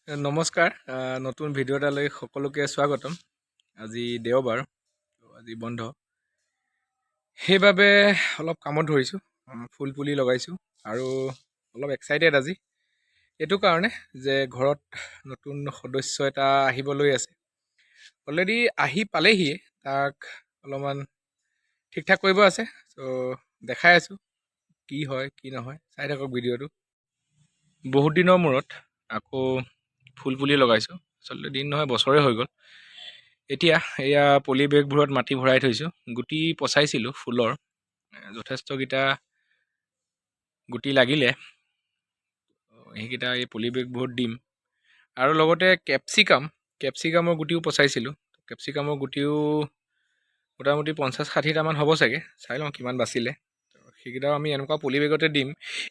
নমস্কাৰ, নতুন ভিডিঅ' এটালৈ সকলোকে স্বাগতম। আজি দেওবাৰ, আজি বন্ধ, সেইবাবে অলপ কামত ধৰিছোঁ। ফুল পুলি লগাইছোঁ আৰু অলপ এক্সাইটেড আজি এইটো কাৰণে যে ঘৰত নতুন সদস্য এটা আহিবলৈ আছে। অলৰেডি আহি পালেহিয়ে, তাক অলপমান ঠিক ঠাক কৰিব আছে। চ' দেখাই আছোঁ কি হয় কি নহয়, চাই থাকক ভিডিঅ'টো। বহুত দিনৰ মূৰত আকৌ ফুল পুলি লগাইছোঁ। আচলতে দিন নহয়, বছৰে হৈ গ'ল। এতিয়া এয়া পলি বেগবোৰত মাটি ভৰাই থৈছোঁ। গুটি পচাইছিলোঁ ফুলৰ, যথেষ্টকেইটা গুটি লাগিলে। সেইকেইটা এই পলি বেগবোৰত দিম আৰু লগতে কেপচিকামৰ গুটিও পচাইছিলোঁ। কেপচিকামৰ গুটিও মোটামুটি 50-60টামান হ'ব চাগে, চাই লওঁ কিমান বাচিলে। সেইকেইটাও আমি এনেকুৱা পলি বেগতে দিম।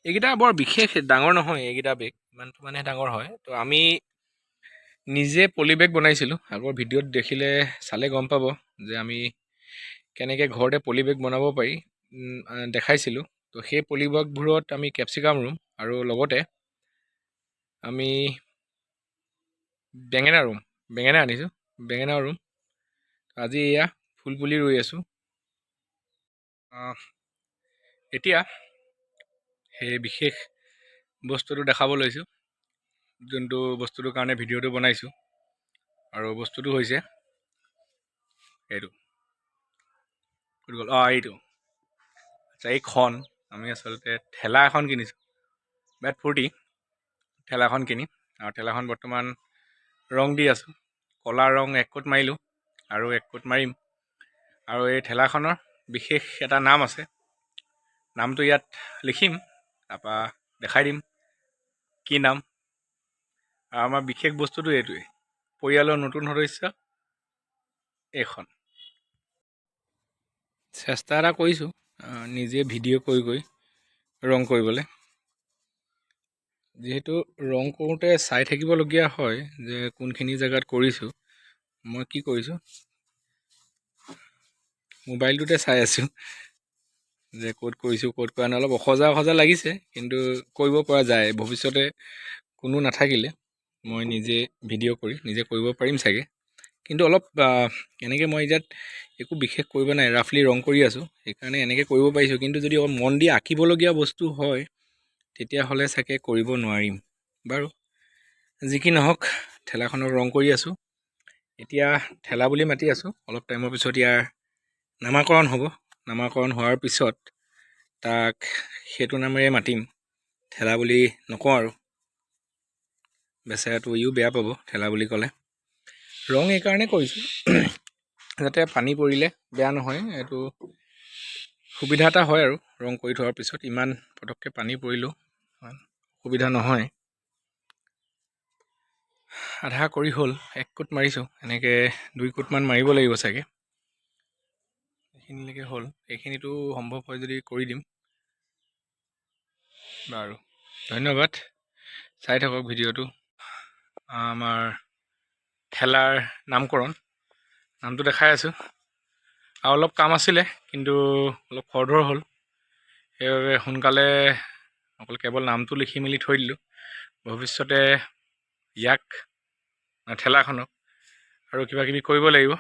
এইকেইটা বৰ বিশেষ ডাঙৰ নহয়, এইকেইটা বেগ ইমানটো মানে ডাঙৰ হয়। তো আমি নিজে পলি বেগ বনাইছিলোঁ। আগৰ ভিডিঅ'ত দেখিলে চালে গম পাব যে আমি কেনেকৈ ঘৰতে পলি বেগ বনাব পাৰি দেখাইছিলোঁ। তো সেই পলি বেগবোৰত আমি কেপচিকাম ৰুম আৰু লগতে আমি বেঙেনা ৰুম। বেঙেনা আনিছোঁ, বেঙেনাও ৰুম। আজি এয়া ফুল পুলি ৰুই আছোঁ। এতিয়া সেই বিশেষ বস্তুটো দেখাব লৈছোঁ, যোনটো বস্তুটোৰ কাৰণে ভিডিঅ'টো বনাইছোঁ। আৰু বস্তুটো হৈছে এইটো। ক'ত গ'ল? অঁ, এইটো। আচ্ছা, এইখন আমি আচলতে ঠেলা এখন কিনিছোঁ। বিৰাট ফূৰ্তি ঠেলাখন কিনি। আৰু ঠেলাখন বৰ্তমান ৰং দি আছোঁ। ক'লা ৰং এক কোট মাৰিলোঁ আৰু এক কোট মাৰিম। আৰু এই ঠেলাখনৰ বিশেষ এটা নাম আছে। নামটো ইয়াত লিখিম, তাৰপৰা দেখাই দিম কি নাম। আৰু আমাৰ বিশেষ বস্তুটো এইটোৱেই, পৰিয়ালৰ নতুন সদস্য এইখন। চেষ্টা এটা কৰিছোঁ নিজে ভিডিঅ' কৰি কৰি ৰং কৰিবলৈ। যিহেতু ৰং কৰোঁতে চাই থাকিবলগীয়া হয় যে কোনখিনি জেগাত কৰিছোঁ, মই কি কৰিছোঁ, মোবাইলটোতে চাই আছোঁ যে ক'ত কৰিছোঁ, ক'ত কৰা নাই। অলপ অখজা অখজা লাগিছে, কিন্তু কৰিব পৰা যায়। ভৱিষ্যতে কোনো নাথাকিলে মই নিজে ভিডিঅ' কৰি নিজে কৰিব পাৰিম চাগে। কিন্তু অলপ এনেকৈ মই ইয়াত একো বিশেষ কৰিব নাই, ৰাফলি ৰং কৰি আছোঁ, সেইকাৰণে এনেকৈ কৰিব পাৰিছোঁ। কিন্তু যদি অলপ মন দি আঁকিবলগীয়া বস্তু হয়, তেতিয়াহ'লে চাগে কৰিব নোৱাৰিম। বাৰু যি কি নহওক, ঠেলাখনক ৰং কৰি আছোঁ। এতিয়া ঠেলা বুলি মাতি আছোঁ। অলপ টাইমৰ পিছত ইয়াৰ নামাকৰণ হ'ব। নামাকৰণ হোৱাৰ পিছত তাক সেইটো নামেৰে মাতিম, ঠেলা বুলি নকওঁ। আৰু বেচেৰাটো ইও বেয়া পাব ঠেলা বুলি ক'লে। ৰং এইকাৰণে কৰিছোঁ যাতে পানী পৰিলে বেয়া নহয়। এইটো সুবিধা এটা হয় আৰু ৰং কৰি থোৱাৰ পিছত ইমান পটককৈ পানী পৰিলেও অসুবিধা নহয়। আধা কৰি হ'ল, এক কোট মাৰিছোঁ। এনেকৈ দুই কোটমান মাৰিব লাগিব চাগে। এইখিনিলৈকে হ'ল। এইখিনিতো সম্ভৱ হয় যদি কৰি দিম। বাৰু, ধন্যবাদ, চাই থাকক ভিডিঅ'টো। আমাৰ ঠেলাৰ নামকৰণ, নামটো দেখাই আছোঁ। আৰু অলপ কাম আছিলে, কিন্তু অলপ খৰধৰ হ'ল, সেইবাবে সোনকালে অকল কেৱল নামটো লিখি মেলি থৈ দিলোঁ। ভৱিষ্যতে ইয়াক, ঠেলাখনক আৰু কিবা কিবি কৰিব লাগিব।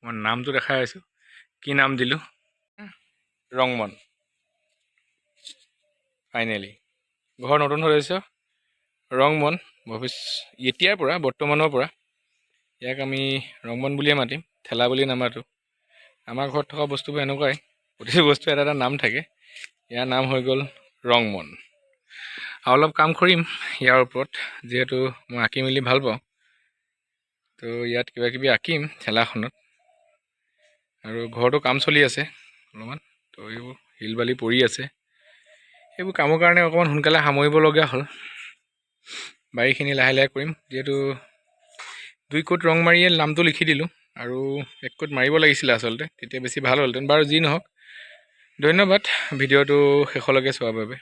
মই নামটো দেখাই আছোঁ কি নাম দিলোঁ। ৰংমন। ফাইনেলি ঘৰৰ নতুন সদস্য ৰংমন। এতিয়াৰ পৰা, বৰ্তমানৰ পৰা ইয়াক আমি ৰংমন বুলিয়ে মাতিম, ঠেলা বুলি নামাতোঁ। আমাৰ ঘৰত থকা বস্তুবোৰ এনেকুৱাই, প্ৰতিটো বস্তু এটা এটা নাম থাকে। ইয়াৰ নাম হৈ গ'ল ৰংমন। আৰু অলপ কাম কৰিম ইয়াৰ ওপৰত, যিহেতু মই আঁকি মেলি ভাল পাওঁ। তো ইয়াত কিবা কিবি আঁকিম ঠেলাখনত। আৰু ঘৰতো কাম চলি আছে অলপমান, তো এইবোৰ শিল বালি পৰি আছে। এইবোৰ কামৰ কাৰণে অকণমান সোনকালে সামৰিব লগীয়া হ'ল। বাকীখিনি লাহে লাহে কৰিম। যিহেতু দুই কোট ৰং মাৰিয়ে নামটো লিখি দিলোঁ, আৰু এক কোট মাৰিব লাগিছিলে আচলতে, তেতিয়া বেছি ভাল হ'লহেঁতেন। বাৰু যি নহওক, ধন্যবাদ ভিডিঅ'টো শেষলৈকে চোৱাৰ বাবে।